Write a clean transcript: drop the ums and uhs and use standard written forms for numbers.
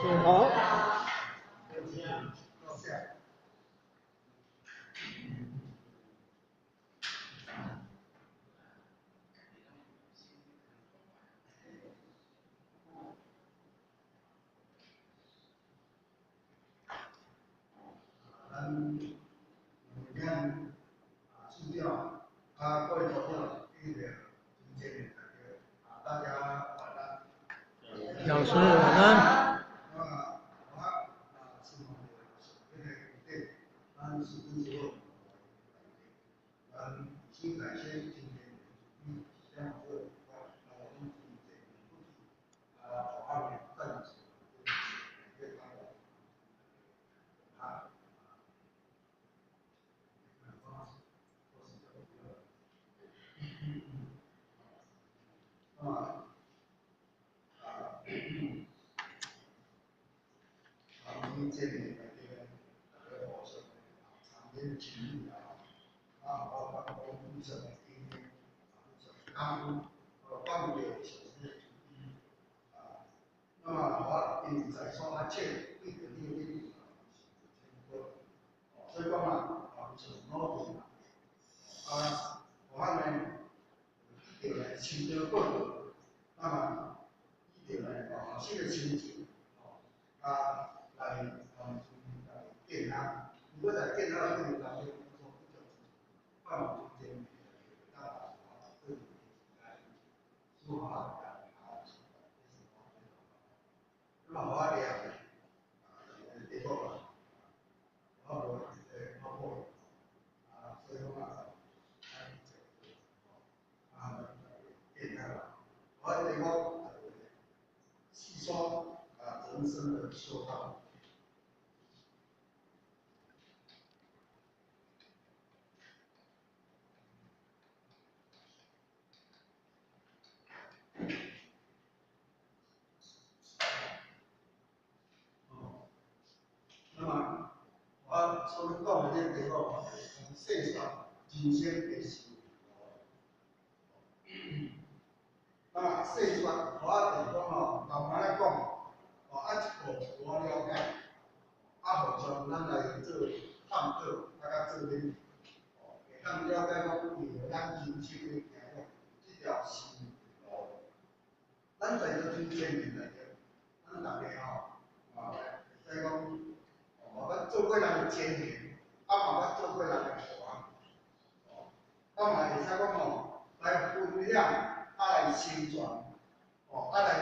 師好。多謝。咱明天處長啊，各位組長，這個尊敬的大家，大家晚安。老師晚安。那麼我是我們這個對，咱是主持咱先感謝今天你將這個我們這個啊，後面暫時啊。那麼啊，我們這裡來這個大家互相參與情誼啊，啊，我講講互相的經驗，互相感恩，放下小的主義啊。那麼我因在所阿切，對著你的領域，所以講啊，啊，就努力啊，我呢，伊就來尋找過渡，那麼伊就來哦，新的親情，哦，啊，來建立。如果在建立的過程當中，放中間，啊，對，說話啊，那麼我咧，啊，結果啊，我無我無，啊，所以講啊，啊，建立啦，我這個細說啊，人生的修道。那麼我所講的這個題目，細說人生的修。那麼細說，我就是講吼，慢慢來講，哦，啊一步一步了解，啊互相咱來做探討，啊佮做練，哦，會當了解講為著咱人生的行這條是路。咱在做真前面內底，咱逐家吼，啊，會使講，哦，捌做過人的前贤，啊嘛捌做過人的伴，哦，啊嘛會使講吼，來分享，啊來宣傳，哦，啊來